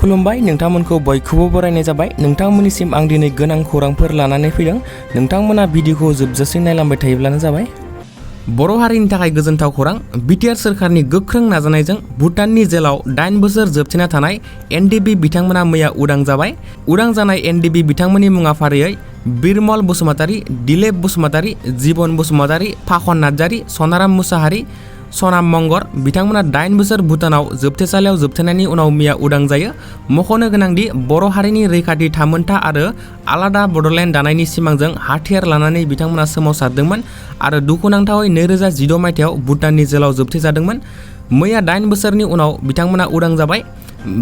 खुलुमबाय नोंथांमोनखौ बयखौबो बरायनाय जाबाय। नोंथांमोननिसिम आं दिनै गोनां खौरांफोर लानानै फैदों। नोंथांमोना भिडिअखौ जोबजासिम नायलांबाय थायोब्लानो जाबाय। बर' हारिनि थाखाय गोजोनथाव खौरां। बिटिआर सोरखारनि गोख्रों नाजानायजों भुटाननि जेलाव 8 बोसोर जोबथेना थानाय एनडिएफबी बिथांमोना मैया उदां जाबाय। उदां जानाय एनडिएफबी बिथांमोननि मुङा फारियै बिरमल बसुमतारी, दिलेप बसुमतारी, जीवन बसुमतारी, फाखन नार्जारी, सनाराम मुसाहारी, सनाम मंगर बिथांमोना 8 बोसोर भुटानाव जोबथेसालियाव जोबथेनायनि उनाव मैया उदां जायो। मख'नो गोनांदि बर' हारिनि रैखाथि थामोनथा आरो आलादा बड'लेण्ड दानायनि सिमांजों हाथियार लानानै बिथांमोना सोमावसारदोंमोन आरो दुखुनांथावै 2016 मायथाइयाव भुटाननि जेलाव जोबथेजादोंमोन। मैया 8 बोसोरनि उनाव बिथांमोना उदां जाबाय।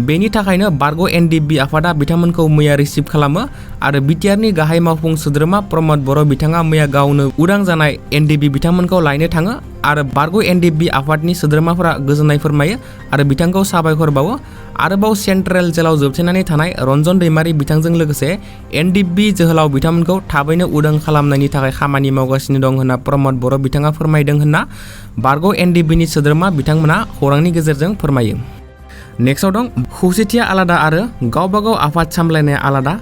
बेनि थाखायनो बारग' एनडिएफबी आफादा बिथांमोनखौ मैया रिसिभ खालामो आरो बिटिआरनि गाहाय मावफुं सोद्रोमा प्रमद बर' बिथाङा मैया गावनो उदां जानाय एनडिएफबी बिथांमोनखौ लायनो थाङो आरो बारग' एनडिएफबी आफादनि सोद्रोमाफोरा गोजोननाय फोरमायो आरो बिथांखौ साबायखर बावो। आरोबाव सेन्ट्रेल जेलाव जोबथेनानै थानाय रन्जन दैमारी बिथांजों लोगोसे एनडिएफबी जोहोलाव बिथांमोनखौ थाबैनो उदां खालामनायनि थाखाय खामानि मावगासिनो दं होनना प्रमद बर' बिथाङा फोरमायदों होनना बारग' एनडिएफबीनि सोद्रोमा बिथांमोना खौरांनि गेजेरजों फोरमायो। नेक्स्टआव दं खौसेथिया आलादा आरो गावबागाव आफाद सामलायनाया आलादा।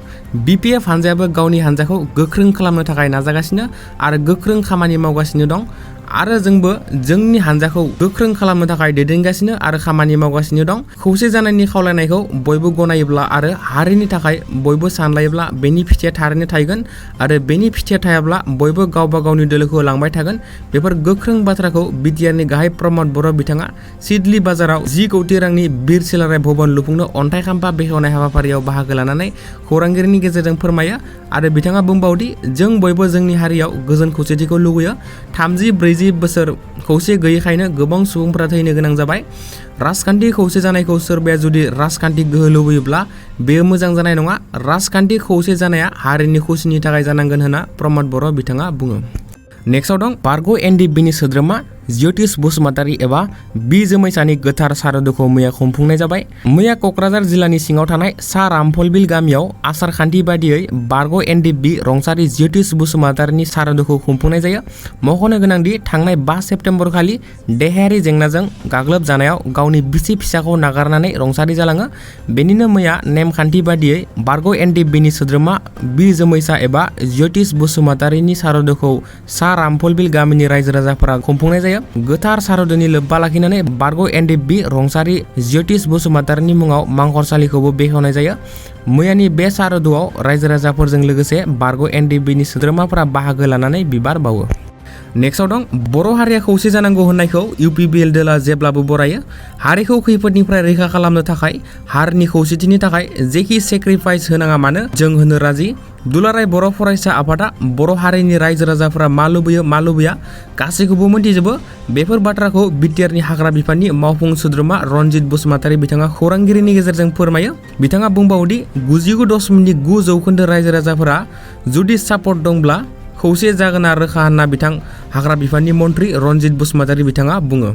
BPF हानजायाबो गावनि हानजाखौ गोख्रों खालामनो थाखाय नाजागासिनो आरो गोख्रों खामानि मावगासिनो दं आरो जोंबो जोंनि हानजाखौ गोख्रों खालामनो थाखाय दैदेनगासिनो आरो खामानि मावगासिनो दं। खौसे जानायनि खावलायनायखौ बयबो गनायोब्ला आरो हारिनि थाखाय बयबो सानलायोब्ला बेनि फिथाइया थारैनो थायगोन आरो बेनि फिथाइया थायाब्ला बयबो गावबा गावनि दोलोखौ लांबाय थागोन। बेफोर गोख्रों बाथ्राखौ बिटिआरनि गाहाय प्रमद बर' बिथाङा सिडली बाजाराव 10 कौटि रांनि बिर सिलाराय भवन लुफुंनो अन्थाइ खाम्फा बेखेवनाय हाबाफारियाव बाहागो लानानै खौरांगिरिनि गेजेरजों फोरमायो आरो बिथाङा बुंबावदि जों बयबो जोंनि हारियाव गोजोन खौसेथिखौ लुगैयो। 30-40 बोसोर खौसे गैयैखायनो गोबां सुबुंफोरा थैनो गोनां जाबाय। राजखान्थि खौसे जानायखौ सोरबाया जुदि राजखान्थि गोहो लुबैयोब्ला बेयो मोजां जानाय नङा। राजखान्थि खौसे जानाया हारिनि खुसिनि थाखाय जानांगोन होनना प्रमद बर' बिथाङा बुङो। नेक्स्टआव दं बारग' एनडिएफबीनि सोद्रोमा ज्योतिष बसुमतारी एबा बि जोमैसानि गोथार सारादुखौ मैया खुंफुंनाय जाबाय। मैया क'क्राझार जिल्लानि सिङाव थानाय सा रामफलबिल गामियाव आसार खान्थि बादियै बारग' एनडिएफबी रंसारि ज्योतिष बसुमतारीनि सारादुखौ खुंफुंनाय जायो। मख'नो गोनांदि थांनाय 5 सेप्तेम्बर खालि देहायारि जेंनाजों गाग्लोबजानायाव गावनि बिसि फिसाखौ नागारनानै रंसारि जालाङो। बेनिनो मैया नेमखान्थि बादियै बारग' एनडिएफबीनि सोद्रोमा बि जोमैसा एबा ज्योतिष बसुमतारीनि सारादुखौ सा रामफलबिल गामिनि रायजो राजाफोरा खुंफुंनाय जायो। गोथार सारादुनि लोब्बा लाखिनानै बारग' एनडिएफबी रंसारि ज्योतिष बसुमतारीनि मुङाव मांखरसालिखौबो बेखेवनाय जायो। मैयानि बे सारादुआव रायजो राजाफोरजों लोगोसे बारग' एनडिएफबीनि सोद्रोमाफोरा बाहागो लानानै बिबार बावो। नेक्स्टआव दं बर' हारिया खौसे जानांगौ होननायखौ UPPL दोला जेब्लाबो बरायो। हारिखौ खैफोदनिफ्राय रैखा खालामनो थाखाय हारिनि खौसेथिनि थाखाय जेखि सेक्रिफाइस होनाङा मानो जों होनो राजि। दुलाराय बर' फरायसा आफादा बर' हारिनि रायजो राजाफोरा मा लुबैयो मा लुबैया गासैखौबो मोनथिजोबो। बेफोर बाथ्राखौ बिटिआरनि हाग्रा बिफाननि मावफुं सोद्रोमा रनजित बसुमतारी बिथाङा खौरांगिरिनि गेजेरजों फोरमायो। बिथाङा बुंबावदि 99.9% रायजो राजाफोरा जुदि सापर्ट दंब्ला खौसे जागोना रोखा होनना बिथां हाग्रा बिफाननि मन्त्रि रनजित बसुमतारी बिथाङा बुङो।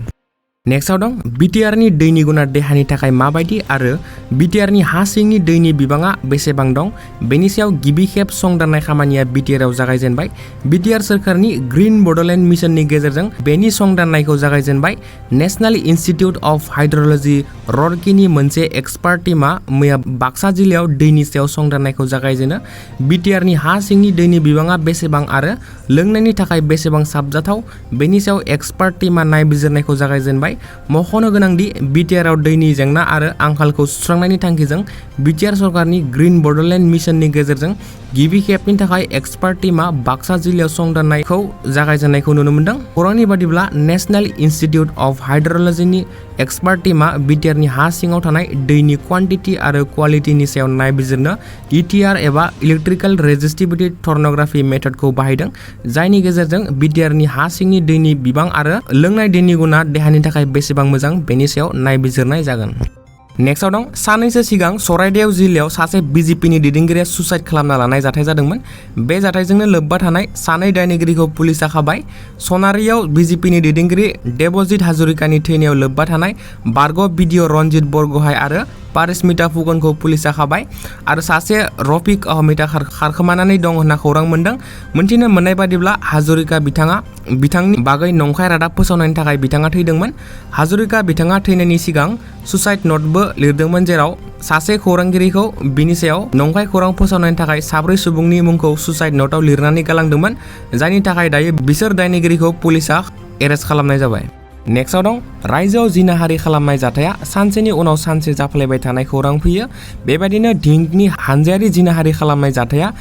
नेक्स्टआव दं बिटिआरनि दैनि गुना देहानि थाखाय माबायदि आरो बिटिआरनि हा सिंनि दैनि बिबाङा बेसेबां दं बेनि सायाव गिबि खेब संदाननाय खामानिया बिटिआरआव जागायजेनबाय। बिटिआर सोरखारनि ग्रीन बड'लेण्ड मिशननि गेजेरजों बेनि संदाननायखौ जागायजेनबाय। नेशनेल इन्स्टिट्युट अफ हाइड्र'लजी रर्कीनि मोनसे एक्सपार्ट टीमा मैया बाक्सा जिल्लायाव दैनि सायाव संदाननायखौ जागायजेनो। बिटिआरनि हा सिंनि दैनि बिबाङा बेसेबां आरो लोंनायनि थाखाय बेसेबां साबजाथाव बेनि सायाव एक्सपार्ट टीमा नायबिजिरनायखौ जागायजेनबाय। मख'नो गोनांदि बिटिआरआव दैनि जेंना आरो आंखालखौ सुस्रांनायनि थांखिजों बिटिआर सरकारनि ग्रीन बड'लेण्ड मिशननि गेजेरजों गिबि खेबनि थाखाय एक्सपार्ट टीमा बाक्सा जिल्लायाव संदाननायखौ जागायजेननायखौ नुनो मोन्दों। खौरांनि बादिब्ला नेशनेल इन्स्टिट्युट अफ हाइड्र'लजीनि एक्सपार्ट टीमा बिटिआरनि हा सिङाव थानाय दैनि क्वान्टिटि आरो क्वालिटिनि सायाव नायबिजिरनो ETR एबा इलेक्ट्रिकेल रेजिस्टिभिटि टर्नोग्राफि मेथडखौ बाहायदों, जायनि गेजेरजों बिटिआरनि हा सिंनि दैनि बिबां आरो लोंनाय दैनि गुना देहानि थाखाय बेसेबां मोजां बेनि सायाव नायबिजिरनाय जागोन। नेक्स्टआव दं साननैसो सिगां चराइदेव जिल्लायाव सासे BJPनि दैदेनगिरिया सुसाइड खालामना लानाय जाथाय जादोंमोन। बे जाथायजोंनो लोब्बा थानाय सानै दायनिगिरिखौ पुलिसा खाबाय। सनारियाव BJPनि दैदेनगिरि देबजित हाजरिकानि थैनायाव लोब्बा थानाय बारग' BDO रनजित बरग'हाइ आरो पारिस्मिता फुकनखौ पुलिसा खाबाय आरो सासे रफिक आहमेदा खारखोमानानै दं होनना खौरां मोनदों। मोनथिनो मोननाय बादिब्ला हाजरिका बिथांनि बागै नंखाय रादाब फोसावनायनि थाखाय बिथाङा थैदोंमोन। हाजरिका बिथाङा थैनायनि सिगां सुसाइड नोटबो लिरदोंमोन, जेराव सासे खौरांगिरिखौ बिनि सायाव नंखाय खौरां फोसावनायनि थाखाय 4 सुबुंनि मुंखौ सुसाइड नोटआव लिरनानै गालांदोंमोन, जायनि थाखाय दायो बिसोर दायनिगिरिखौ पुलिसा एरेस्ट खालामनाय जाबाय। नेक्स्टआव दं रायजोआव जिनाहारि खालामनाय जाथाया सानसेनि उनाव सानसे जाफ्लेबाय थानाय खौरां फैयो। बेबायदिनो धिंकनि हानजायारि जिनाहारि खालामनाय जाथाया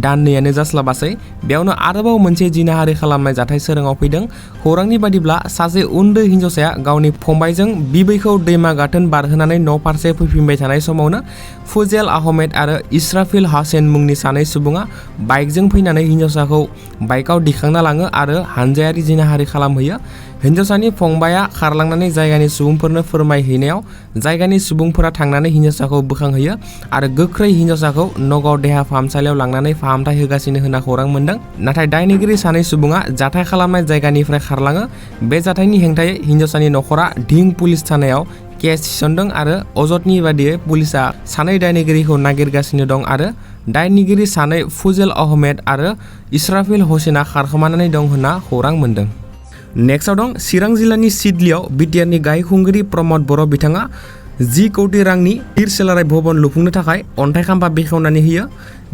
दाननैयानो जास्लाबासै। बेयावनो आरोबाव मोनसे जिनाहारि खालामनाय जाथाय सोराङाव फैदों। खौरांनि बादिब्ला सासे उन्दै हिन्जावसाया गावनि फंबायजों बिबैखौ दैमा गाथोन बारहोनानै न' फारसे फैफिनबाय थानाय समावनो फुजेल आहमेद आरो इस्राफिल हासेन मुंनि सानै सुबुङा बाइकजों फैनानै हिन्जावसाखौ बाइकआव दिखांना लाङो आरो हानजायारि जिनाहारि खालामहैयो। हिन्जावसानि फंबाया खारलांनानै जायगानि सुबुंफोरनो फोरमायहैनायाव जायगानि सुबुंफोरा थांनानै हिन्जावसाखौ बोखांहैयो आरो गोख्रै हिन्जावसाखौ नगाव देहा फाहामसालियाव लांनानै फाहामथाय होगासिनो होनना खौरां मोनदों। नाथाय दायनिगिरि सानै सुबुङा जाथाय खालामनाय जायगानिफ्राय खारलाङो। बे जाथायनि हेंथायै हिन्जावसानि नखरा धिंक पुलिस थानायाव केस थिसनदों आरो अजदनि बादियै पुलिसा सानै दायनिगिरिखौ नागिरगासिनो दं आरो दायनिगिरि सानै फुजेल आहमेद आरो इस्राफिल हसेना खारखोमानानै दं होनना खौरां मोनदों। नेक्स्टआव दं चिरां जिल्लानि सिडलियाव बिटिआरनि गाहाय खुंगिरि प्रमद बर' बिथाङा 10 कौटि रांनि बिर सेलाराय भवन लुफुंनो थाखाय अन्थाइ खाम्फा बेखेवनानै होयो।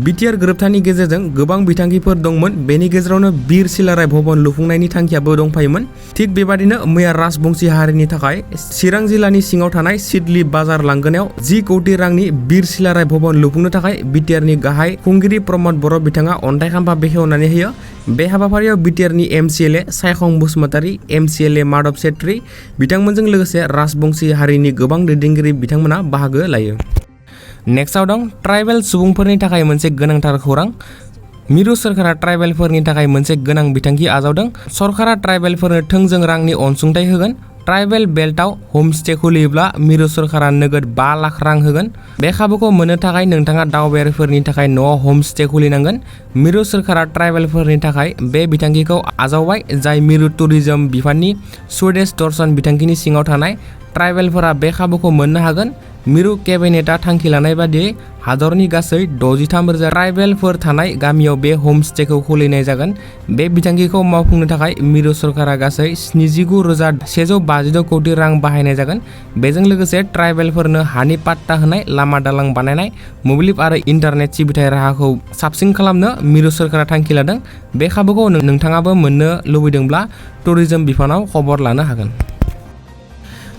बिटिआर गोरोबथानि गेजेरजों गोबां बिथांखिफोर दंमोन, बेनि गेजेरावनो बिर सेलाराय भवन लुफुंनायनि थांखियाबो दंफायोमोन। थिग बेबादिनो मैया राजबंशी हारिनि थाखाय चिरां जिल्लानि सिङाव थानाय सिडली बाजार लांगोनायाव 10 कौटि रांनि बिर सेलाराय भवन लुफुंनो थाखाय बिटिआरनि गाहाय खुंगिरि प्रमद बर' बिथाङा अन्थाइ खाम्फा बेखेवनानै होयो। बे हाबाफारियाव बिटिआरनि एमसिएलए सायखं बसुमतारी, एमसिएलए माधव सेट्री बिथांमोनजों लोगोसे राजबंशी हारिनि गोबां दैदेनगिरि बिथांमोना बाहागो लायो। नेक्स्टआव दं ट्राइबेल सुबुंफोरनि थाखाय मोनसे गोनांथार खौरां। मिरु सोरखारा ट्राइबेलफोरनि थाखाय मोनसे गोनां बिथांखि आजावदों। सरकारा ट्राइबेलफोरनो थोंजों रांनि अनसुंथाइ होगोन। ट्राइबेल बेल्टआव हमस्टे खुलियोब्ला मिरु सोरखारा नोगोद 5 लाख रां होगोन। बे खाबुखौ मोननो थाखाय नोंथाङा दावबायारिफोरनि थाखाय न'आव हमस्टे खुलिनांगोन। मिरु सोरखारा ट्राइबेलफोरनि थाखाय बे बिथांखिखौ आजावबाय, जाय मिरु टुरिजम बिफाननि स्वदेश दर्शन बिथांखिनि सिङाव थानाय ट्राइबेलफोरा बे खाबुखौ मोननो हागोन। मिरु केबिनेटआ थांखि लानाय बादियै हादरनि गासै 63,000 ट्राइबेलफोर थानाय गामियाव बे हमस्टेखौ खुलिनाय जागोन। बे बिथांखिखौ मावफुंनो थाखाय मिरु सरकारा गासै 79,152 कौटि रां बाहायनाय जागोन। बेजों लोगोसे ट्राइबेलफोरनो हानि पाट्टा होनाय, लामा दालां बानायनाय, मोब्लिब आरो इन्टारनेट सिबिथाय राहाखौ साबसिन खालामनो मिरु सरकारा थांखि लादों। बे खाबुखौ नोंथाङाबो मोननो लुबैदोंब्ला टुरिजम बिफानाव खबर लानो हागोन।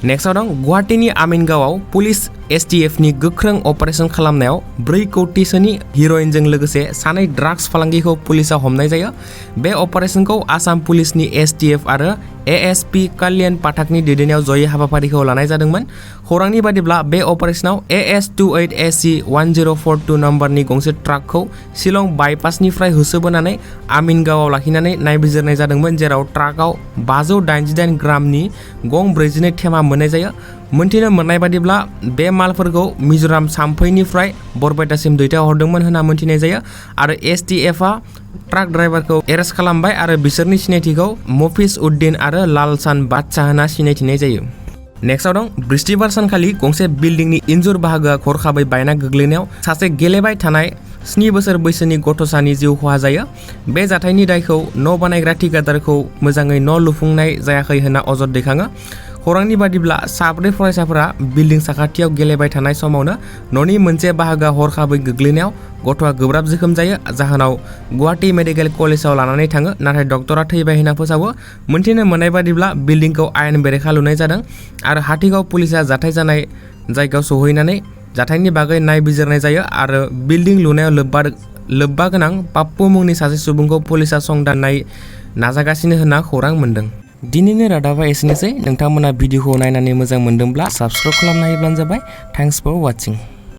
नेक्स्टआव दं गुवाहाटीनि आमिनगावआव पुलिस एसटिएफनि गोख्रों अपारेशन खालामनायाव 4 कौटिसोनि हिर'इनजों लोगोसे सानै ड्राग्स फालांगिखौ पुलिसा हमनाय जायो। बे अपारेशनखौ आसाम पुलिसनि एसटिएफ आरो एएसपि कल्याण पाठकनि दैदेननायाव जयै हाबाफारिखौ लानाय जादोंमोन। खौरांनि बादिब्ला बे अपारेशनाव AS28AC1042 नम्बरनि गंसे ट्राकखौ शिलं बाइपासनिफ्राय होसोबोनानै आमिनगावआव लाखिनानै नायबिजिरनाय जादोंमोन, जेराव ट्राकआव 588 ग्रामनि गं 42 थेमा मोननाय जायो। मोनथिनो मोननाय बादिब्ला बे मालफोरखौ मिजोराम साम्फैनिफ्राय बरपेटासिम दैथायहरदोंमोन होनना मोनथिनाय जायो आरो एसटिएफआ ट्राक ड्राइभारखौ एरेस्ट खालामबाय आरो बिसोरनि सिनायथिखौ मफिज उद्दिन आरो लालसान बादशाह होनना सिनायथिनाय जायो। नेक्स्टआव दं बृहस्पतिबार सानखालि गंसे बिल्डिंनि इन्जुर बाहागोआ हरखाबै बायना गोग्लैनायाव सासे गेलेबाय थानाय 7 बोसोर बैसोनि गथ'सानि जिउ खहा जायो। बे जाथायनि दायखौ न' बानायग्रा ठिकादारखौ मोजाङै न' लुफुंनाय जायाखै होनना अजद दैखाङो। खौरांनि बादिब्ला 4 फरायसाफोरा बिल्डिं साखाथियाव गेलेबाय थानाय समावनो न'नि मोनसे बाहागोआ हरखाबै गोग्लैनायाव गथ'आ गोब्राब जोखोम जायो, जाहोनाव गुवाहाटी मेडिकेल कलेजाव लानानै थाङो, नाथाय डक्टरा थैबाय होनना फोसावो। मोनथिनो मोननाय बादिब्ला बिल्डिंखौ आयेन बेरेखा लुनाय जादों आरो हाथिगाव पुलिसा जाथाय जानाय जायगायाव सौहैनानै जाथायनि बागै नायबिजिरनाय जायो आरो बिल्डिं लुनायाव लोब्बा गोनां पाप्पु मुंनि सासे सुबुंखौ पुलिसा संदाननाय नाजागासिनो होनना खौरां मोनदों। दिनैनि रादाबा एसेनोसै। नोंथांमोना भिडिअखौ नायनानै मोजां मोनदोंब्ला साबस्क्राइब खालामना होब्लानो जाबाय। Thanks for वाचिं।